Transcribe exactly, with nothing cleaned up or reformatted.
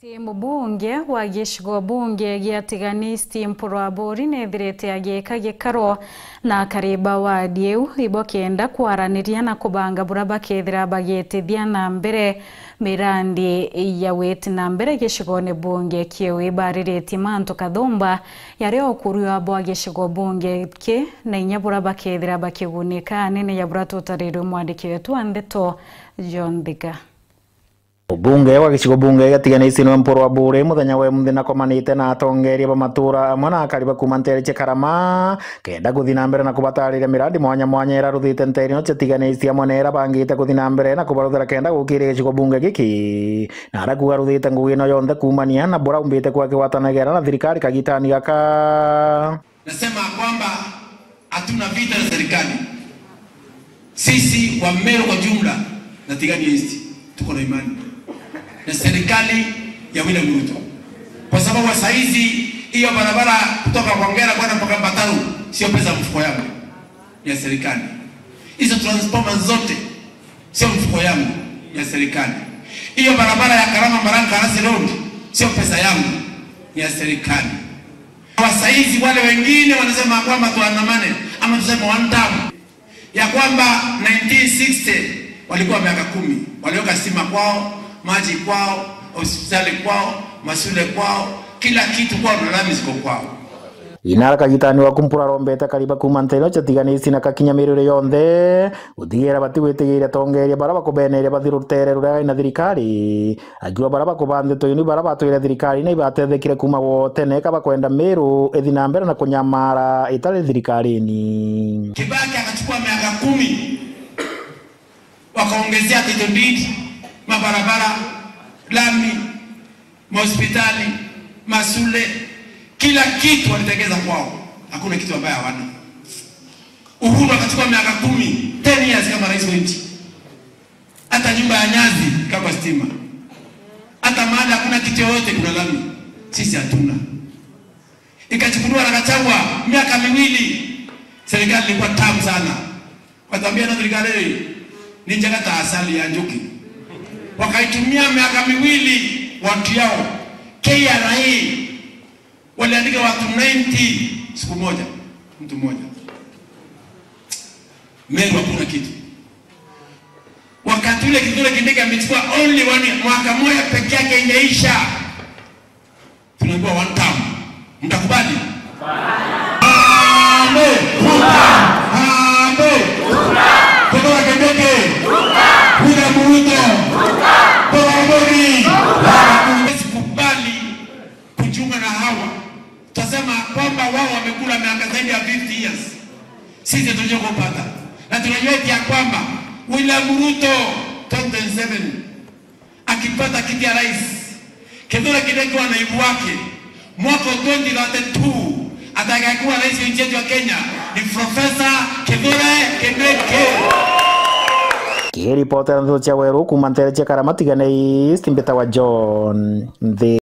Ti mubunge wa gicigo bunge gia Tigania East Mpuru Aburi nethirite agiika gikaro na akari ba wadi iu ibo kenda kwaraniria na kubanga buria bakethira bagitithia na mbere mirandi ya witi na mbere gicigone bunge kiu. Ibariritie mantu kathumba yaria ukuru bwa gicigo bunge ki na inya buria bakethira bakigunika. Anene ya buria tutarirwe mwandiki wetu wa ndeto John Thiga. Mubunge wa gicigo bunge gia Tigania East niwe Mpuru Aburi muthenya wa imunthi nakomanite na atongeria ba matura amwe na akari ba kuuma nteere cia Karama kenda kuthi na mbere na kubatariria mirandi mwanya mwanya ira ruthite nteere ino cia Tigania East amwe na ira bangite kuthi na mbere na kubaruthira kenda gukiria gicigo bunge giki. Na ara kuuga ruthite ngugi ino yonthe kuumania na bura umbite kwa kigwatanagira na thirikari kagitani gaka. Nasema kwamba hatuna vita na serikali. Sisi wa Meru kwa jumla na Tigania East tuko na imani na serikali ya William Ruto, kwa sababu wa saizi hiyo barabara kutoka kwa Ngera kwenda mpaka Mbataru sio pesa mfuko yangu, ni ya serikali. Hizo transformer zote sio mfuko yangu, ni ya serikali. Hiyo barabara ya Karama Maranka Rasi Road sio pesa yangu, ni ya serikali. Kwa saizi wale wengine wanasema kwamba tuandamane ama tuseme one term, ya kwamba nineteen sixty walikuwa miaka kumi, waliweka stima kwao, maji kwao, hospitali kwao, mashule kwao, kila kitu kwao, na lami ziko kwao. Inara kagitani wa kumpura rombete akari ba kuuma nteere cia Tigania East na kakinya mirire yonthe gutigira bati gwitigiria atongeria bara bakubeneria bathi rutere ruria na thirikari. Akiuga bara bakubanthitwe uni bara batwire thirikari na ibatethekire kuuma gwotene, ka bakwenda Meru ithi na mbere na kunyamara itari thirikarini. Kibaki akachukua miaka kumi, wakaongezea title deed, mabarabara, lami, mahospitali, masule, kila kitu walitengeza kwao. Hakuna kitu ambaye hawana. Uhuru akachukua miaka kumi, ten years kama rais wa nchi. Hata nyumba ya nyasi kama stima. Hata mahali hakuna kitu yoyote kuna lami. Sisi hatuna. Ikachukuliwa na Gachagua miaka miwili. Serikali ilikuwa tamu sana. Watambia na serikali ni njega ta asali ya njuki. Wakaitumia miaka miwili watu yao. K R A waliandika watu ninety siku moja, mtu mmoja. Meru hakuna kitu. Wakati ule Kithure Kindiki amechukua only one year, mwaka mmoja peke yake ijaisha. Tunaambiwa one term. Mtakubali? Harambee! Harambee! Kithure Kindiki! William Ruto! Kithure Kindiki! Huwezi kubali kujiunga na hawa. Tutasema kwamba wao wamekula miaka zaidi ya fifty years. Sisi tunajua kupata. Na tunajua eti ya kwamba William Ruto twenty twenty-seven akipata kiti ya rais, Kithure Kindiki akiwa naibu wake, mwaka wa twenty thirty-two atakayekuwa rais wa nchi yetu ya Kenya ni Professor Kithure Kindiki. Kiripotera ndeto cia Weru kuuma nteere cia Karama Tigania East, mbitawa John Nthi.